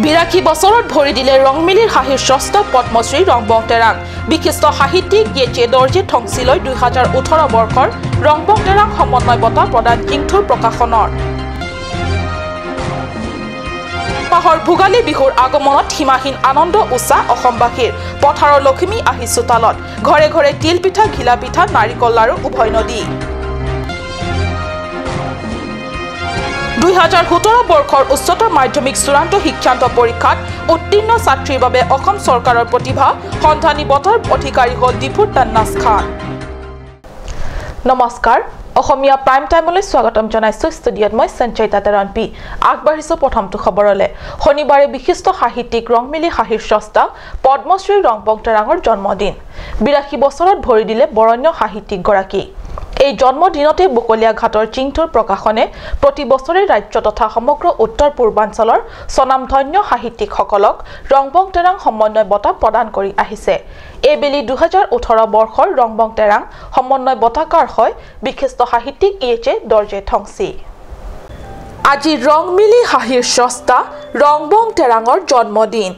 82 বছৰত ভৰি দিলে ৰংমিলিৰ হাঁহিৰ স্ৰষ্টা পদ্মশ্ৰী ৰংবং তেৰাং। বিশিষ্ট সাহিত্যিক য়েচে দৰ্জে ঠংচিলৈ 2018 বৰ্ষৰ ৰংবং তেৰাং সমন্বয় বঁটা প্ৰদান চিংথুৰ প্ৰকাশনৰ। পাহৰ ভোগালী বিহুৰ আগমনত সীমাহীন আনন্দ উৎসাহ অসমবাসীৰ। পথাৰৰ লখিমী আহি চোতালত, ঘৰে ঘৰে তিল পিঠা, ঘিলা পিঠা, নাৰিকল লাৰু উভয় নদী। 2017 বৰ্ষৰ উচ্চতৰ মাধ্যমিক চূড়ান্ত শিক্ষান্ত পৰীক্ষাত উত্তীৰ্ণ ছাত্ৰীৰ বাবে অসম চৰকাৰৰ প্ৰতিভা সন্ধানী বঁটাৰ অধিকাৰী হ'ল ডিফুৰ তান্নাছ খান। নমস্কাৰ, অসমীয়া প্ৰাইম টাইমলৈ স্বাগতম জনাইছো। ষ্টুডিঅ'ত মই সঞ্চয়িতা তেৰণপি। আগবাঢ়িছো প্ৰথমটো খবৰলৈ। শনিবাৰে বিশিষ্ট সাহিত্যিক ৰংমিলি হাঁহিৰ স্ৰষ্টা পদ্মশ্ৰী ৰংবং তেৰাঙৰ জন্মদিন। 82 বছৰত ভৰি দিলে বৰণ্য সাহিত্যিকগৰাকী। এই জন্মদিনতে বকলীয়া ঘাটৰ চিংথুৰ প্ৰকাশনে প্ৰতি বছৰে ৰাজ্য তথা সমগ্ৰ উত্তৰ পূৰ্বাঞ্চলৰ স্বনামধন্য সাহিত্যিকসকলক ৰংবং তেৰাং সমন্বয় বঁটা প্ৰদান কৰি আহিছে। এইবেলি 2018 বৰ্ষৰ ৰংবং তেৰাং সমন্বয় বঁটাকাৰ হয় বিশিষ্ট সাহিত্যিক য়েচে দৰ্জে ঠংচি। আজি ৰংমিলি হাঁহিৰ স্ৰষ্টা ৰংবং তেৰাঙৰ জন্মদিন।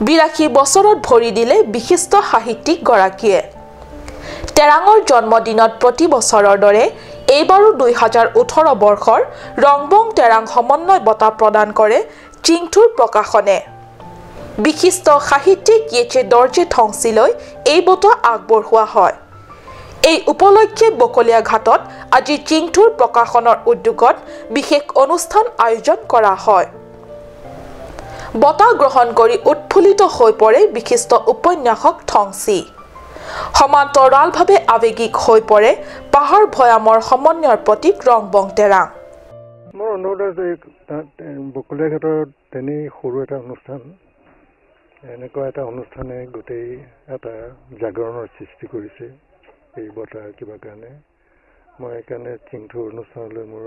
82 বছৰত ভৰি দিলে বিশিষ্ট সাহিত্যিকগৰাকীয়ে। তেৰাঙৰ জন্মদিনত প্ৰতি বছৰৰ দৰে এইবাৰো 2018 বৰ্ষৰ ৰংবং তেৰাং সমন্বয় বঁটা প্ৰদান কৰে চিংথুৰ প্ৰকাশনে। বিশিষ্ট সাহিত্যিক য়েচে দৰ্জে ঠংচিলৈ এই বঁটা আগবঢ়োৱা হয়। এই উপলক্ষে বকলীয়া ঘাটত আজি চিংথুৰ প্ৰকাশনৰ উদ্যোগত বিশেষ অনুষ্ঠান আয়োজন কৰা হয়। বঁটা গ্ৰহণ কৰি উৎফুল্লিত হৈ পৰে বিশিষ্ট উপন্যাসক ঠংচি। সমান্তৰালভাৱে আৱেগিক হৈ পৰে পাহাৰ ভৈয়ামৰ সমন্বয়ৰ প্ৰতীক ৰংবং তেৰাং। মোৰ অনুৰোধ আছে, বকলীয়া ঘাটৰ তেনেই সৰু এটা অনুষ্ঠান, এনেকুৱা এটা অনুষ্ঠানে গোটেই এটা জাগৰণৰ সৃষ্টি কৰিছে এই বঁটা কিবা কাৰণে। মই সেইকাৰণে চিংথুৰ অনুষ্ঠানলৈ মোৰ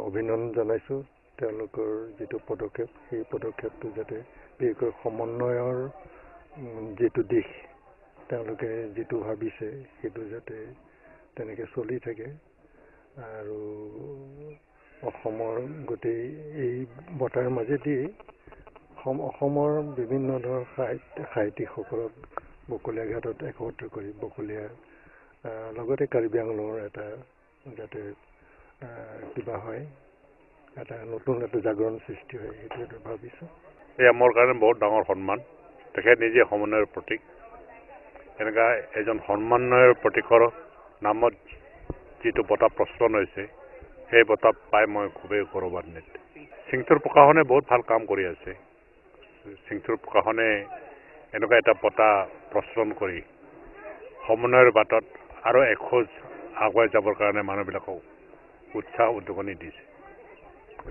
অভিনন্দন জনাইছোঁ। তেওঁলোকৰ যিটো পদক্ষেপ, সেই পদক্ষেপটো যাতে বিশেষকৈ সমন্বয়ৰ যিটো দিশ তেওঁলোকে যিটো ভাবিছে সেইটো যাতে তেনেকৈ চলি থাকে আৰু অসমৰ গোটেই এই বঁটাৰ মাজেদি অসমৰ বিভিন্ন ধৰণৰ সাহিত্যিকসকলক বকলীয়া ঘাটত একত্ৰিত কৰি বকলীয়া লগতে কাৰ্বি আংলঙৰ এটা যাতে কিবা হয়, এটা নতুন এটা জাগৰণ সৃষ্টি হয়, সেইটো ভাবিছোঁ। এয়া মোৰ কাৰণে বহুত ডাঙৰ সন্মান। তেখেত নিজে সমন্বয়ৰ প্ৰতীক। এনেকুৱা এজন সন্মানয়ৰ প্ৰতীকৰ নামত যিটো বঁটা প্ৰচলন হৈছে, সেই বঁটা পাই মই খুবেই গৌৰৱান্বিত। চিংথুৰ প্ৰকাশনে বহুত ভাল কাম কৰি আছে। চিংথুৰ প্ৰকাশনে এনেকুৱা এটা বঁটা প্ৰচলন কৰি সমন্বয়ৰ বাটত আৰু এখোজ আগুৱাই যাবৰ কাৰণে মানুহবিলাকক উৎসাহ উদগনি দিছে।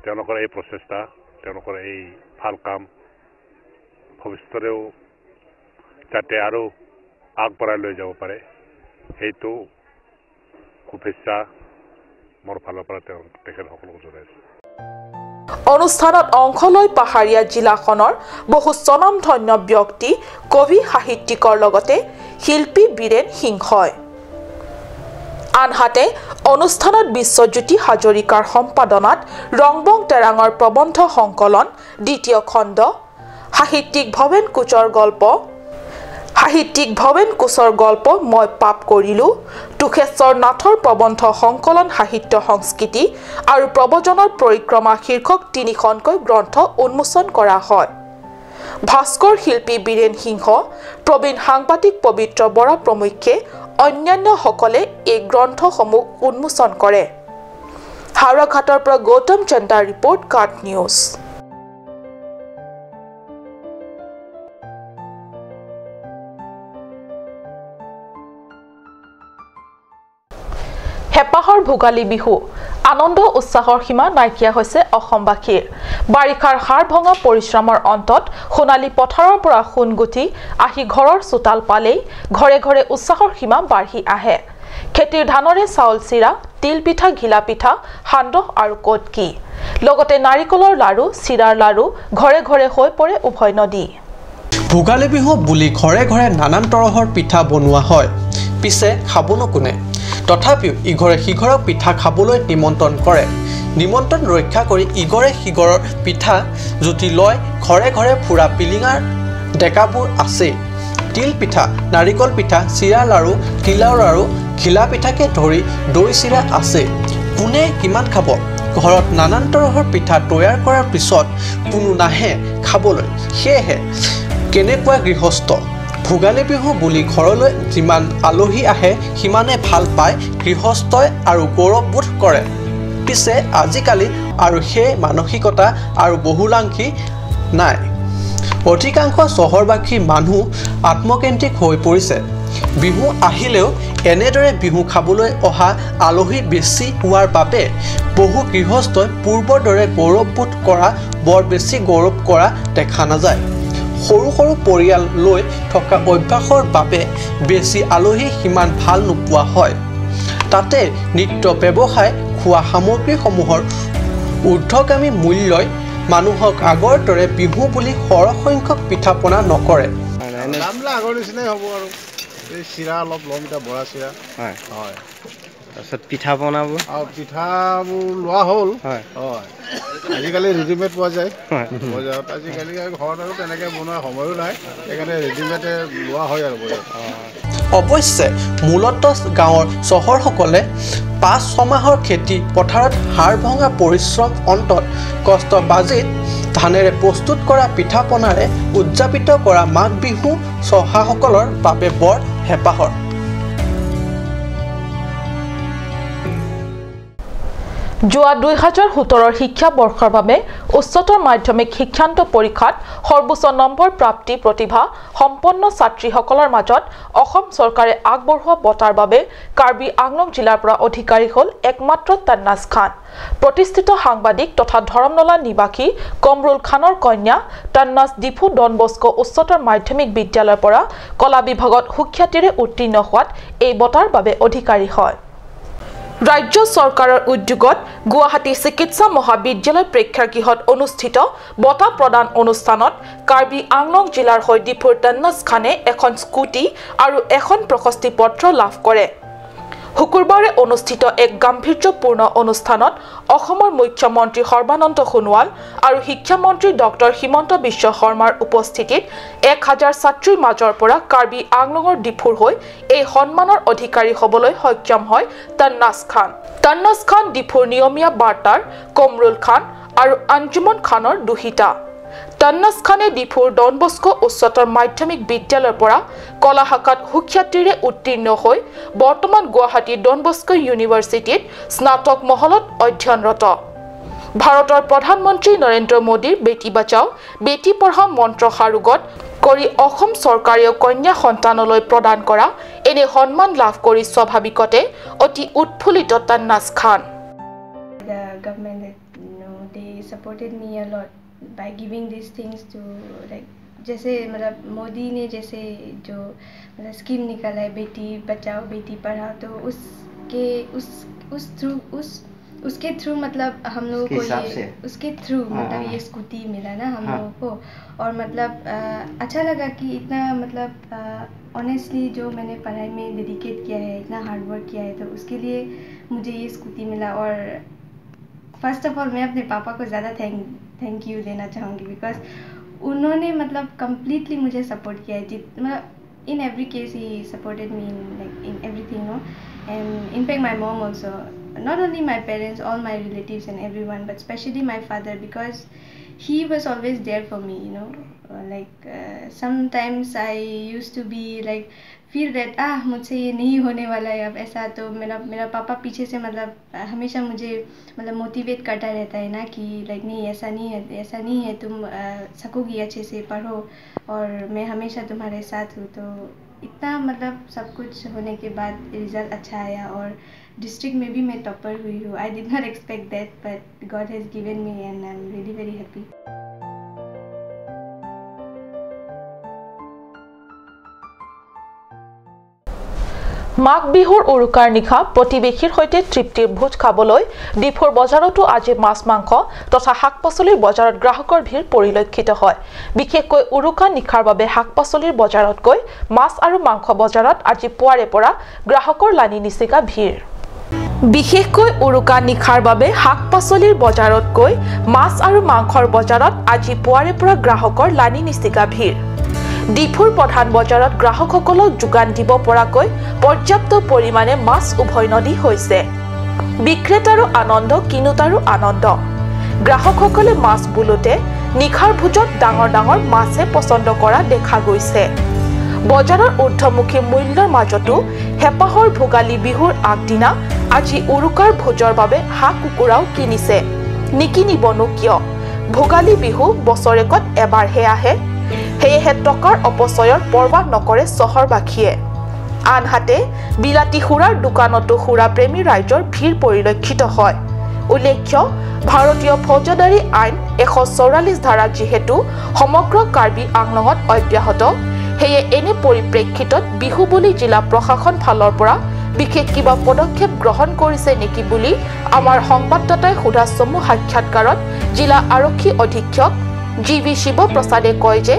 তেওঁলোকৰ এই প্ৰচেষ্টা, তেওঁলোকৰ এই ভাল কাম ভৱিষ্যতেও যাতে আৰু আগবঢ়াই লৈ যাব পাৰে, সেইটো শুভেচ্ছা মোৰ ফালৰ পৰা তেখেতসকলক জনাইছোঁ। অনুষ্ঠানত অংশ লৈ পাহাৰীয়া জিলাখনৰ বহু স্বনামধন্য ব্যক্তি, কবি, সাহিত্যিকৰ লগতে শিল্পী বীৰেণ সিংহই। আনহাতে অনুষ্ঠানত বিশ্বজ্যোতি হাজৰিকাৰ সম্পাদনাত ৰংবং তেৰাঙৰ প্ৰবন্ধ সংকলন দ্বিতীয় খণ্ড, সাহিত্যিক ভৱেন কোচৰ গল্প, সাহিত্যিক ভৱেন কোচৰ গল্প মই পাপ কৰিলোঁ, তোষেশ্বৰ নাথৰ প্ৰবন্ধ সংকলন সাহিত্য সংস্কৃতি আৰু প্ৰব্ৰজনৰ পৰিক্ৰমা শীৰ্ষক তিনিখনকৈ গ্ৰন্থ উন্মোচন কৰা হয়। ভাস্কৰ শিল্পী বীৰেণ সিংহ, প্ৰবীণ সাংবাদিক পবিত্ৰ বৰা প্ৰমুখ্যে অন্যান্যসকলে এই গ্ৰন্থসমূহ উন্মোচন কৰে। হাওৰাঘাটৰ পৰা গৌতম চন্দাৰ ৰিপৰ্ট, কাট নিউজ। হেঁপাহৰ ভোগালী বিহু আনন্দ উৎসাহৰ সীমা নাইকিয়া হৈছে অসমবাসীৰ। বাৰিষাৰ হাড় ভঙা পৰিশ্ৰমৰ অন্তত সোণালী পথাৰৰ পৰা সোণগুটি আহি ঘৰৰ চোতাল পালেই ঘৰে ঘৰে উৎসাহৰ সীমা বাঢ়ি আহে। খেতিৰ ধানৰে চাউল চিৰা, তিল পিঠা, ঘিলা পিঠা, সান্দহ আৰু কটকি, লগতে নাৰিকলৰ লাৰু, চিৰাৰ লাৰু ঘৰে ঘৰে হৈ পৰে উভয় নদী। ভোগালী বিহু বুলি ঘৰে ঘৰে নানান তৰহৰ পিঠা বনোৱা হয়, পিছে খাবনো কোনে? তথাপিও ইঘৰে সিঘৰক পিঠা খাবলৈ নিমন্ত্ৰণ কৰে। নিমন্ত্ৰণ ৰক্ষা কৰি ইগৰে সিগৰৰ পিঠা জুতি লয় ঘৰে ঘৰে ফুৰা পিলিঙাৰ ডেকাবোৰ আছে। তিল পিঠা, নাৰিকল পিঠা, চিৰা লাড়ু, তিলৰ লাড়ু, ঘিলা পিঠাকে ধৰি দৈ চিৰা আছে। কোনে কিমান খাব? ঘৰত নানান তৰহৰ পিঠা তৈয়াৰ কৰাৰ পিছত কোনো নাহে খাবলৈ। সেয়েহে কেনেকুৱা গৃহস্থ ভোগালী বিহু বুলি ঘৰলৈ যিমান আলহী আহে সিমানে ভাল পায় গৃহস্থই আৰু গৌৰৱবোধ কৰে। পিছে আজিকালি আৰু সেই মানসিকতা আৰু বহুলাংশী নাই। অধিকাংশ চহৰবাসী মানুহ আত্মকেন্দ্ৰিক হৈ পৰিছে। বিহু আহিলেও এনেদৰে বিহু খাবলৈ অহা আলহী বেছি হোৱাৰ বাবে বহু গৃহস্থই পূৰ্বৰ দৰে গৌৰৱবোধ কৰা বৰ বেছি গৌৰৱ কৰা দেখা নাযায়। সৰু সৰু পৰিয়াল লৈ থকা অভ্যাসৰ বাবে বেছি আলহী সিমান ভাল নোপোৱা হয়। তাতে নিত্য ব্যৱসায় খোৱা সামগ্ৰীসমূহৰ ঊৰ্ধগামী মূল্যই মানুহক আগৰ দৰে বিহু বুলি সৰহসংখ্যক পিঠা পনা নকৰে। দামবিলাক আগৰ নিচিনাই হ'ব আৰু এই চিৰা অলপ ল'ম এতিয়া, বৰা চিৰা। হয় হয়। তাৰপিছত পিঠা পনাবোৰ আৰু পিঠাবোৰ লোৱা হ'ল। হয় হয়। আজিকালি ৰেডিমেড পোৱা যায় বজাৰত। আজিকালি ঘৰত আৰু তেনেকৈ বনোৱাৰ সময়ো নাই, সেইকাৰণে ৰেডিমেডে লোৱা হয় আৰু বজাৰত। অৱশ্যে মূলতঃ গাঁৱৰ চহৰসকলে 5-6 মাহৰ খেতি পথাৰত হাড় ভঙা পৰিশ্ৰম অন্তত কষ্ট বাজিত ধানেৰে প্ৰস্তুত কৰা পিঠা পনাৰে উদযাপিত কৰা মাঘ বিহু চহাসকলৰ বাবে বৰ হেঁপাহৰ। যোৱা 2017 শিক্ষাবৰ্ষৰ বাবে উচ্চতৰ মাধ্যমিক শিক্ষান্ত পৰীক্ষাত সৰ্বোচ্চ নম্বৰ প্ৰাপ্তি প্ৰতিভা সম্পন্ন ছাত্ৰীসকলৰ মাজত অসম চৰকাৰে আগবঢ়োৱা বঁটাৰ বাবে কাৰ্বি আংলং জিলাৰ পৰা অধিকাৰী হ'ল একমাত্ৰ তান্নাজ খান। প্ৰতিষ্ঠিত সাংবাদিক তথা ধৰমনলা নিবাসী কমৰুল খানৰ কন্যা তান্নাজ ডিফু ডন বস্কো উচ্চতৰ মাধ্যমিক বিদ্যালয়ৰ পৰা কলা বিভাগত সুখ্যাতিৰে উত্তীৰ্ণ হোৱাত এই বঁটাৰ বাবে অধিকাৰী হয়। ৰাজ্য চৰকাৰৰ উদ্যোগত গুৱাহাটী চিকিৎসা মহাবিদ্যালয় প্ৰেক্ষাগৃহত অনুষ্ঠিত বঁটা প্ৰদান অনুষ্ঠানত কাৰ্বি আংলং জিলাৰ হৈ ডিফুৰ তান্নাজ খানে এখন স্কুটি আৰু এখন প্ৰশস্তি পত্ৰ লাভ কৰে। শুকুৰবাৰে অনুষ্ঠিত এক গাম্ভীৰ্যপূৰ্ণ অনুষ্ঠানত অসমৰ মুখ্যমন্ত্ৰী সৰ্বানন্দ সোণোৱাল আৰু শিক্ষামন্ত্ৰী ডক্টৰ হিমন্ত বিশ্ব শৰ্মাৰ উপস্থিতিত 1000 ছাত্ৰীৰ মাজৰ পৰা কাৰ্বি আংলঙৰ ডিফুৰ হৈ এই সন্মানৰ অধিকাৰী হ'বলৈ সক্ষম হয় তান্নাজ খান। তান্নাজ খান ডিফুৰ নিয়মীয়া বাৰ্তাৰ কমৰুল খান আৰু আঞ্জুমন খানৰ দুহিতা। তান্নাজ খানে ডিফুৰ ডন বস্কো উচ্চতৰ মাধ্যমিক বিদ্যালয়ৰ পৰা কলা শাখাত সুখ্যাতিৰে উত্তীৰ্ণ হৈ বৰ্তমান গুৱাহাটী ডন বস্কো ইউনিভাৰ্চিটিত স্নাতক মহলত অধ্যয়নৰত। ভাৰতৰ প্ৰধানমন্ত্ৰী নৰেন্দ্ৰ মোদীৰ বেটী বাচাও বেটী পঢ়াও মন্ত্ৰ সাৰোগত কৰি অসম চৰকাৰেও কন্যা সন্তানলৈ প্ৰদান কৰা এনে সন্মান লাভ কৰি স্বাভাৱিকতে অতি উৎফুল্লিত তান্নাজ খান। By giving these things to like जैसे मतलब मोदी ने जैसे जो मतलब स्कीम निकाला है बेटी बचाओ बेटी पढ़ाओ, तो उसके उस उस थ्रू उस उसके थ्रू मतलब हम लोगों को ये उसके थ्रू मतलब ये स्कूटी मिला ना हम लोगों को। और मतलब अच्छा लगा कि इतना मतलब ऑनेस्टली जो मैंने पढ़ाई में डेडिकेट किया है, इतना हार्ड वर्क किया है, तो उसके लिए मुझे ये स्कूटी मिला। और फर्स्ट ऑफ ऑल मैं अपने पापा को ज़्यादा thank you देना चाहूँगी, because उन्होंने मतलब कम्प्लीटली मुझे सपोर्ट किया है। जित मतलब in every case he supported me in like in everything no, and in fact my mom also, not only my parents, all my relatives and everyone, but specially my father, because he was always there for me, you know. Like sometimes I used to be like feel that मुझसे ये नहीं होने वाला है अब ऐसा, तो मेरा मेरा पापा पीछे से मतलब हमेशा मुझे मतलब मोटिवेट करता रहता है ना कि लाइक नहीं ऐसा नहीं है, ऐसा नहीं है, तुम सकोगी, अच्छे से पढ़ो और मैं हमेशा तुम्हारे साथ हूँ। तो इतना मतलब सब कुछ होने के बाद रिज़ल्ट अच्छा आया और डिस्ट्रिक्ट में भी मैं टॉपर हुई हूँ। I did not expect that, but God has given me and I am really very happy. মাঘ বিহুৰ উৰুকাৰ নিশা প্ৰতিবেশীৰ সৈতে তৃপ্তিৰ ভোজ খাবলৈ ডিফুৰ বজাৰতো আজি মাছ মাংস তথা শাক পাচলিৰ বজাৰত গ্ৰাহকৰ ভিৰ পৰিলক্ষিত হয়। বিশেষকৈ উৰুকা নিশাৰ বাবে শাক পাচলিৰ বজাৰতকৈ মাছ আৰু মাংস বজাৰত আজি পুৱাৰে পৰা গ্ৰাহকৰ লানি নিচিগা ভিৰ। বিশেষকৈ উৰুকা নিশাৰ বাবে শাক পাচলিৰ বজাৰতকৈ মাছ আৰু মাংসৰ বজাৰত আজি পুৱাৰে পৰা গ্ৰাহকৰ লানি নিচিগা ভিৰ। ডিফুৰ প্ৰধান বজাৰত গ্ৰাহকসকলক যোগান দিব পৰাকৈ পৰ্যাপ্ত পৰিমাণে মাছ উভৈনদী হৈছে। বিক্ৰেতাৰো আনন্দ, কিনোতাৰো আনন্দ। গ্ৰাহকসকলে মাছ বোলোতে নিশাৰ ভোজত ডাঙৰ ডাঙৰ মাছহে পচন্দ কৰা দেখা গৈছে। বজাৰৰ ঊৰ্ধমুখী মূল্যৰ মাজতো হেঁপাহৰ ভোগালী বিহুৰ আগদিনা আজি উৰুকাৰ ভোজৰ বাবে হাঁহ কুকুৰাও কিনিছে। নিকিনিবনো কিয়, ভোগালী বিহু বছৰেকত এবাৰহে আহে, সেয়েহে টকাৰ অপচয়ৰ পৰৱাহ নকৰে চহৰবাসীয়ে। আনহাতে বিলাতী সুৰাৰ দোকানতো সুৰাপ্ৰেমী ৰাইজৰ ভিৰ পৰিলক্ষিত হয়। উল্লেখ্য, ভাৰতীয় ফৌজদাৰী আইন 144 ধাৰা যিহেতু সমগ্ৰ কাৰ্বি আংলঙত অব্যাহত, সেয়ে এনে পৰিপ্ৰেক্ষিতত বিহু বুলি জিলা প্ৰশাসন ফালৰ পৰা বিশেষ কিবা পদক্ষেপ গ্ৰহণ কৰিছে নেকি বুলি আমাৰ সংবাদদাতাই সোধা চমু সাক্ষাৎকাৰত জিলা আৰক্ষী অধীক্ষক জি ভি শিৱপ্ৰসাদে কয় যে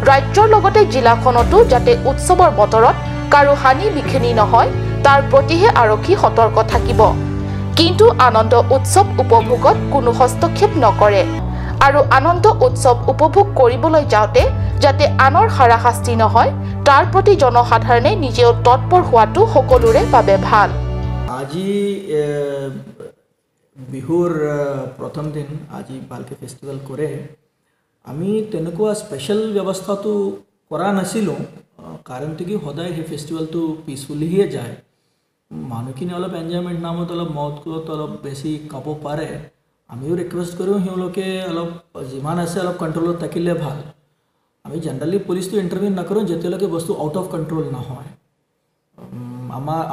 ৰাজ্যৰ লগতে জিলাখনতো যাতে উৎসৱৰ বতৰত কাৰো হানি বিঘিনি নহয় তাৰ প্ৰতিহে আৰক্ষী সতৰ্ক থাকিব, কিন্তু আনন্দ উৎসৱ উপভোগত কোনো হস্তক্ষেপ নকৰে আৰু আনন্দ উৎসৱ উপভোগ কৰিবলৈ যাওঁতে যাতে আনৰ হাৰাশাস্তি নহয় তাৰ প্ৰতি জনসাধাৰণে নিজেও তৎপৰ হোৱাটো সকলোৰে বাবে ভাল। আজি বিহুৰ প্ৰথম দিন, আজি ভালকৈ ফেষ্টিভেল কৰে। আমি তেনেকুৱা স্পেচিয়েল ব্যৱস্থাটো কৰা নাছিলোঁ, কাৰণটো কি সদায় সেই ফেষ্টিভেলটো পিচফুলিহে যায়। মানুহখিনি অলপ এনজয়মেণ্ট নামত অলপ মদ কুত অলপ বেছি খাব পাৰে। আমিও ৰিকুৱেষ্ট কৰোঁ তেওঁলোকে অলপ যিমান আছে অলপ কণ্ট্ৰলত থাকিলে ভাল। আমি জেনেৰেলি পুলিচটো ইণ্টাৰভিউ নকৰোঁ যেতিয়ালৈকে বস্তু আউট অফ কণ্ট্ৰল নহয়।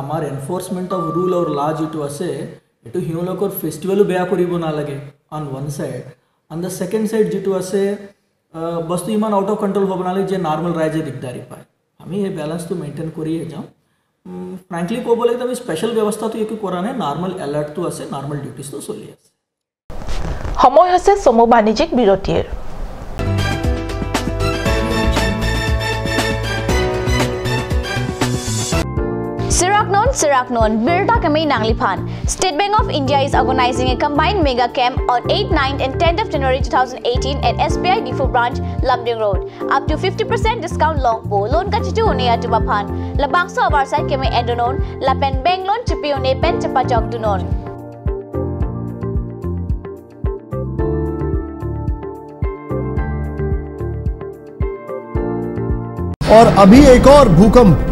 আমাৰ এনফৰ্চমেণ্ট অফ ৰুল আৰু লা যিটো আছে এইটো সিহঁলোকৰ ফেষ্টিভেলো বেয়া কৰিব নালাগে on one side, on the second side যিটো আছে বস্তু ইমান আউট অফ কণ্ট্ৰল হ'ব নালাগে যে নৰ্মেল ৰাইজে দিগদাৰী পায়। আমি এই বেলেঞ্চটো মেইনটেইন কৰিয়ে যাওঁ। ফ্ৰেংকলি ক'ব লাগিব আমি স্পেচিয়েল ব্যৱস্থাটো একো কৰা নাই, নৰ্মেল এলাৰ্টটো আছে, নৰ্মেল ডিউটিজটো চলি আছে। সময় হৈছে চমু বাণিজ্যিক বিৰতিৰ। Siraknon, Birta Kamei Nangliphan. State Bank of India is organizing a combined mega camp on 8, 9 and 10th of January 2018 at SBI Diphu Branch, Lumding Road. Up to 50% discount long po. Loan ka chitu une atuba phan. Labangso avar side keme endonon. Lapen bank loan chipi une pen chapa jog dunon. और अभी एक और भूकंप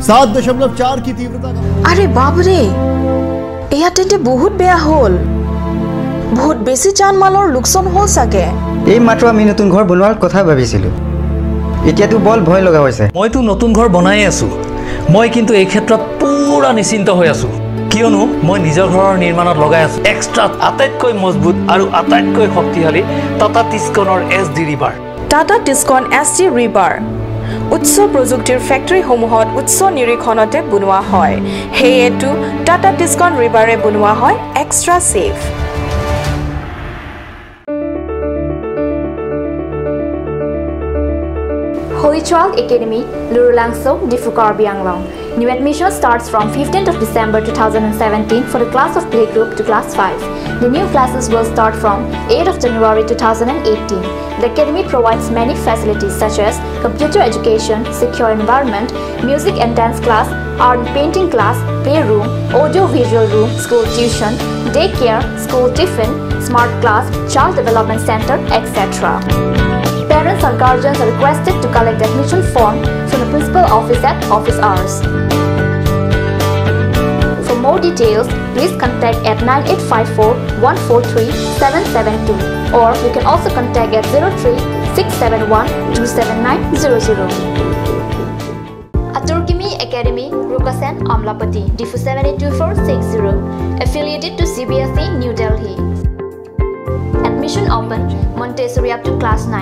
7.4 की तीव्रता का। अरे बाप रे, এয়া তেন্তে বহুত বেয়া হ'ল। বহুত বেছি জানমালৰ লোকচান হ'ল চাগে। এই মাত্ৰ আমি নতুন ঘৰ বনোৱাৰ কথা ভাবিছিলোঁ, এতিয়াতো বল ভয় লগা হৈছে। মইতো নতুন ঘৰ বনাই আছোঁ, মই কিন্তু এই ক্ষেত্ৰত পুৰা নিশ্চিন্ত হৈ আছোঁ, কিয়নো মই নিজৰ ঘৰৰ নিৰ্মাণত লগাই আছোঁ এক্সট্ৰা আটাইতকৈ মজবুত আৰু আটাইতকৈ শক্তিশালী Tata টিস্কনৰ S D rebar. Tata Tiscon S D rebar উচ্চ প্ৰযুক্তিৰ ফেক্টৰীসমূহত উচ্চ নিৰীক্ষণতে বনোৱা হয়, সেয়েতো টাটা টিস্কন ৰিবাৰে বনোৱা হয় extra safe. Holy Child Academy, Lurulangso, Diphu Karbi Anglong. New admission starts from 15th of December 2017 for the class of playgroup to class 5. The new classes will start from 8th of January 2018. The academy provides many facilities such as computer education, secure environment, music and dance class, art and painting class, playroom, audio-visual room, school tuition, daycare, school tiffin, smart class, child development center, etc. Parents or guardians are requested to collect the admission form from the principal office at office hours. For more details, please contact at 9854 143 772 or you can also contact at 03 671 27900. Aturkimi Academy, Rukasen, Amlapati, Diphu 782460, affiliated to CBSE, New Delhi. Admission open, Montessori up to class 9.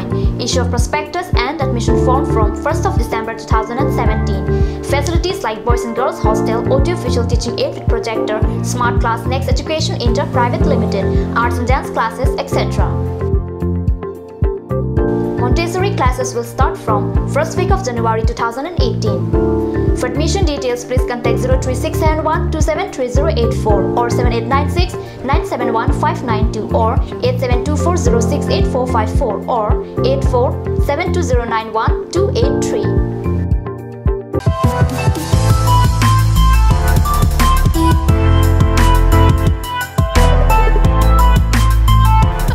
Issue of prospectus and admission form from 1st of December 2017. Facilities like boys and girls hostel, audio-visual teaching aid with projector, smart class, Next Education Inter Private Limited, arts and dance classes, etc. Montessori classes will start from 1st week of January 2018. For admission details, please contact 03671 273084 or 7896 971 592 or 8724068454 or 8472091283.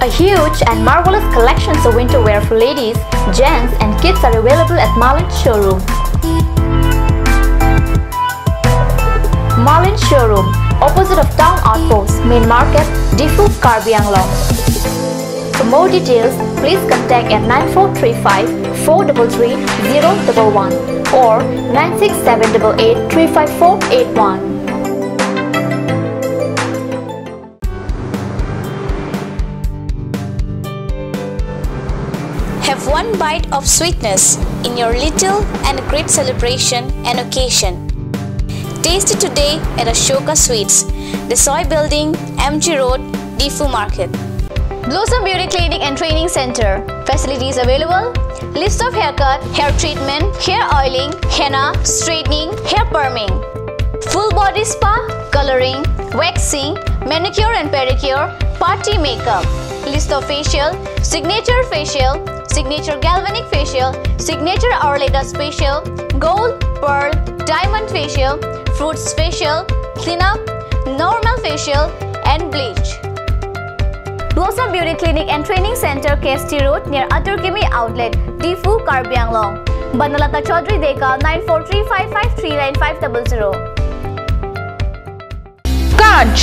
A huge and marvelous collection of winter wear for ladies, gents and kids are available at Marlin Showroom. Marlin Showroom, opposite of Town Outpost, Main Market, Diphu, Karbi Anglong. For more details, please contact at 9435 433 011 or 96788 35481. Have one bite of sweetness in your little and great celebration and occasion. Taste it today at Ashoka Sweets, the Soy Building, MG Road, Diphu Market. Blossom Beauty Clinic and Training Center. Facilities available: list of haircut, hair treatment, hair oiling, henna, straightening, hair perming, full body spa, coloring, waxing, manicure and pedicure, party makeup. List of facial, signature facial, signature galvanic facial, signature Arleta facial, gold, pearl, diamond facial, fruits facial, cleanup, normal facial and bleach. Blossom Beauty Clinic and Training Center, KST Road, near Aturkimi Outlet, Diphu, Karbi Anglong. Banalata Chaudhary Deka, 9435539500. Kanch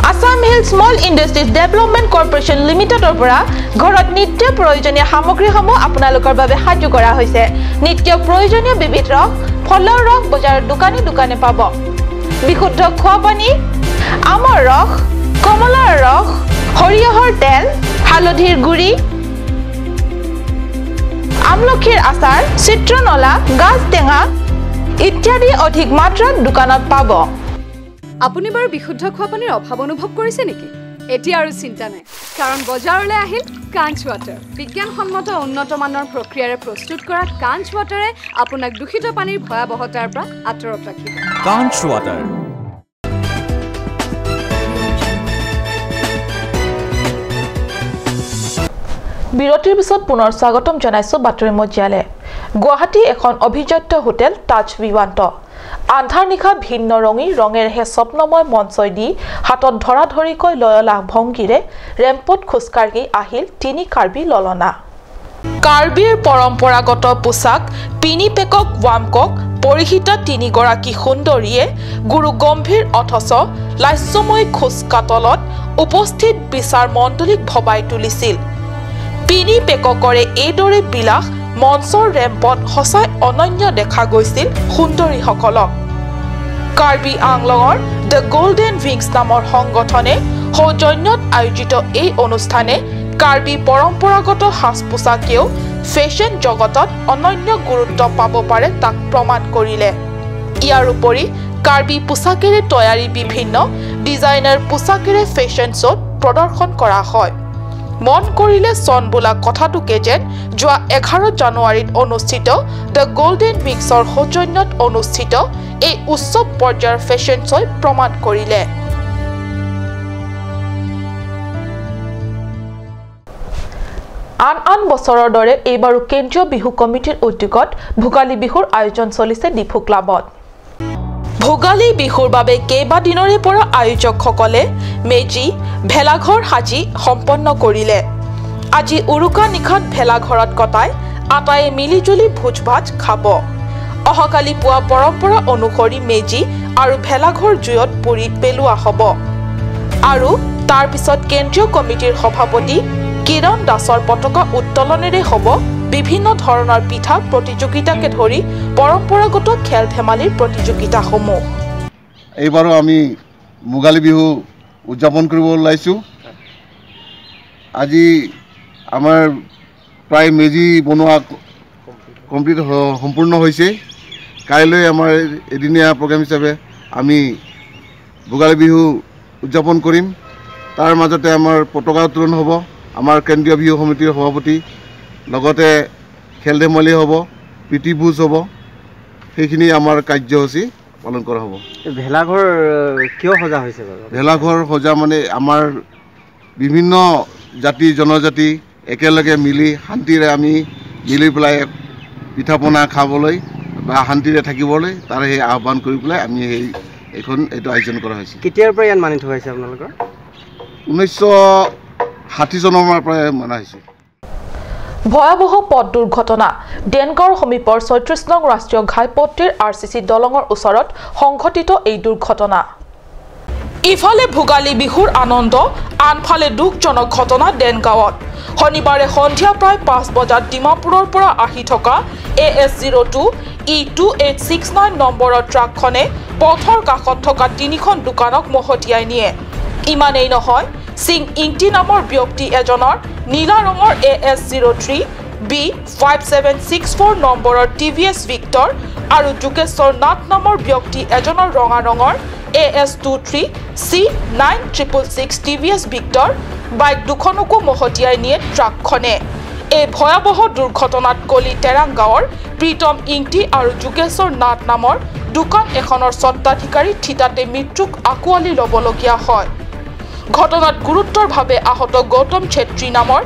Assam Hill Small Industries Development Corporation লিমিটেডৰ পৰা ঘৰত নিত্য প্ৰয়োজনীয় সামগ্ৰীসমূহ আপোনালোকৰ বাবে সাজু কৰা হৈছে। নিত্য প্ৰয়োজনীয় বিবিধ ৰস, ফলৰ ৰস বজাৰৰ দোকানে দোকানে পাব। বিশুদ্ধ খোৱা পানী, আমৰ ৰস, কমলাৰ ৰস, সৰিয়হৰ তেল, হালধিৰ গুড়ি, আমলখিৰ আচাৰ, চিত্ৰনলা, গাজ টেঙা ইত্যাদি অধিক মাত্ৰাত দোকানত পাব। আপুনি বাৰু বিশুদ্ধ খোৱা পানীৰ অভাৱ অনুভৱ কৰিছে নেকি? এতিয়া আৰু চিন্তা নাই, কাৰণ বজাৰলৈ আহিল কাঞ্চ ৱাটাৰ। বিজ্ঞানসন্মত উন্নত মানৰ প্ৰক্ৰিয়াৰে প্ৰস্তুত কৰা কাঞ্চ ৱাটাৰে আপোনাক দূষিত পানীৰ ভয়াৱহতাৰ পৰা আঁতৰত ৰাখিব। কাঞ্চ ৱাটাৰ। বিৰতিৰ পিছত পুনৰ স্বাগতম জনাইছো বাতৰি মজিয়ালে। গুৱাহাটী এখন অভিজাত্য হোটেল তাজ ভিৱান্ত। আন্ধাৰ নিশা ভিন্ন ৰঙী ৰঙেৰেহে স্বপ্নময় মঞ্চই দি হাতত ধৰা ধৰিকৈ লয়লাহ ভংগীৰে ৰেম্পত খোজকাঢ়ি আহিল তিনি কাৰ্বি ললনা। কাৰ্বিৰ পৰম্পৰাগত পোছাক পিনি পেকক ৱামকক পৰিহিতা তিনিগৰাকী সুন্দৰীয়ে গুৰু গম্ভীৰ অথচ লাস্যময় খোজকাটলত উপস্থিত বিচাৰ মণ্ডলীক ভবাই তুলিছিল। পিনি পেককৰে এইদৰে বিলাস মঞ্চৰ ৰেম্পত সঁচাই অনন্য দেখা গৈছিল সুন্দৰীসকলক। কাৰ্বি আংলঙৰ the golden wings নামৰ সংগঠনে সৌজন্যত আয়োজিত এই অনুষ্ঠানে কাৰ্বি পৰম্পৰাগত সাজ পোছাকেও ফেশ্বন জগতত অনন্য গুৰুত্ব পাব পাৰে তাক প্ৰমাণ কৰিলে। ইয়াৰ উপৰি কাৰ্বি পোছাকেৰে তৈয়াৰী বিভিন্ন ডিজাইনাৰ পোছাকেৰে ফেশ্বন শ্ব'ত প্ৰদৰ্শন কৰা হয়। মন কৰিলে চন বোলা কথাটোকে যেন যোৱা 11 জানুৱাৰীত অনুষ্ঠিত the golden উইংছৰ সৌজন্যত অনুষ্ঠিত এই উচ্চ পৰ্যায়ৰ ফেশ্বন শ্ব'ই প্ৰমাণ কৰিলে। আন আন বছৰৰ দৰে এইবাৰো কেন্দ্ৰীয় বিহু কমিটিৰ উদ্যোগত ভোগালী বিহুৰ আয়োজন চলিছে ডিফু ক্লাবত। ভোগালী বিহুৰ বাবে কেইবাদিনৰে পৰা আয়োজকসকলে মেজি, ভেলাঘৰ সাজি সম্পন্ন কৰিলে। আজি উৰুকা নিশাত ভেলাঘৰত কটাই আটায়ে মিলিজুলি ভোজ ভাত খাব। অহাকালি পুৱা পৰম্পৰা অনুসৰি মেজি আৰু ভেলাঘৰ জুইত পুৰি পেলোৱা হ'ব আৰু তাৰ পিছত কেন্দ্ৰীয় কমিটিৰ সভাপতি কিৰণ দাসৰ পতাকা উত্তোলনেৰে হ'ব বিভিন্ন ধৰণৰ পিঠা প্ৰতিযোগিতাকে ধৰি পৰম্পৰাগত খেল ধেমালিৰ প্ৰতিযোগিতাসমূহ। এইবাৰো আমি ভোগালী বিহু উদযাপন কৰিব ওলাইছোঁ। আজি আমাৰ প্ৰায় মেজি বনোৱা কমপ্লিট সম্পূৰ্ণ হৈছে। কাইলৈ আমাৰ এদিনীয়া প্ৰগ্ৰেম হিচাপে আমি ভোগালী বিহু উদযাপন কৰিম। তাৰ মাজতে আমাৰ পতাকা উত্তোলন হ'ব, আমাৰ কেন্দ্ৰীয় বিহু সমিতিৰ সভাপতি, লগতে খেল ধেমালি হ'ব, প্ৰীতিভোজ হ'ব। সেইখিনি আমাৰ কাৰ্যসূচী পালন কৰা হ'ব। ভেলাঘৰ কিয় সজা হৈছে বাৰু? ভেলাঘৰ সজা মানে আমাৰ বিভিন্ন জাতি জনজাতি একেলগে মিলি শান্তিৰে আমি মিলি পেলাই পিঠা পনা খাবলৈ বা শান্তিৰে থাকিবলৈ তাৰ সেই আহ্বান কৰি পেলাই আমি সেই এইখন এইটো আয়োজন কৰা হৈছে। কেতিয়াৰ পৰা ইয়াত মানি থোৱা হৈছে আপোনালোকৰ? 1960 চনৰ পৰাই মনা হৈছে। ভয়াৱহ পথ দুৰ্ঘটনা। ডেনগাঁৱৰ সমীপৰ 36 নং ৰাষ্ট্ৰীয় ঘাইপথটিৰ RCC দলঙৰ ওচৰত সংঘটিত এই দুৰ্ঘটনা। ইফালে ভোগালী বিহুৰ আনন্দ, আনফালে দুখজনক ঘটনা ডেনগাঁৱত। শনিবাৰে সন্ধিয়া প্ৰায় 5 বজাত ডিমাপুৰৰ পৰা আহি থকা AS 02 E 2869 নম্বৰৰ ট্ৰাকখনে পথৰ কাষত থকা তিনিখন দোকানক মহতিয়াই নিয়ে। ইমানেই নহয়, সিং ইংটি নামৰ ব্যক্তি এজনৰ নীলা ৰঙৰ AS 03 B 5764 নম্বৰৰ TVS Victor আৰু যোগেশ্বৰ নাথ নামৰ ব্যক্তি এজনৰ ৰঙা ৰঙৰ AS 23 C 9666 TVS Victor bike দুখনকো মহতিয়াই নিয়ে ট্ৰাকখনে। এই ভয়াৱহ দুৰ্ঘটনাত কলি টেৰাং গাঁৱৰ প্ৰীতম ইংটি আৰু যোগেশ্বৰ নাথ নামৰ দোকান এখনৰ স্বত্বাধিকাৰী থিতাতে মৃত্যুক আঁকোৱালি ল'বলগীয়া হয়। ঘটনাত গুৰুতৰভাৱে আহত গৌতম চেত্ৰী নামৰ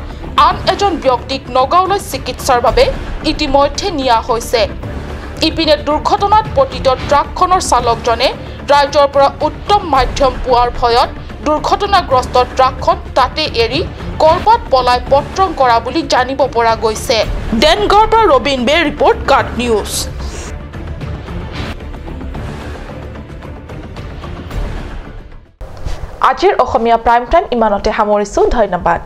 আন এজন ব্যক্তিক নগাঁৱলৈ চিকিৎসাৰ বাবে ইতিমধ্যে নিয়া হৈছে। ইপিনে দুৰ্ঘটনাত পতিত ট্ৰাকখনৰ চালকজনে ৰাইজৰ পৰা উত্তম মাধ্যম পোৱাৰ ভয়ত দুৰ্ঘটনাগ্ৰস্ত ট্ৰাকখন তাতে এৰি কৰবাত পলাই পত্ৰং কৰা বুলি জানিব পৰা গৈছে। ডেনগাঁৱৰ পৰা ৰবীন বে ৰিপৰ্ট, কাট নিউজ। আজিৰ অসমীয়া প্ৰাইম টাইম ইমানতে সামৰিছোঁ। ধন্যবাদ।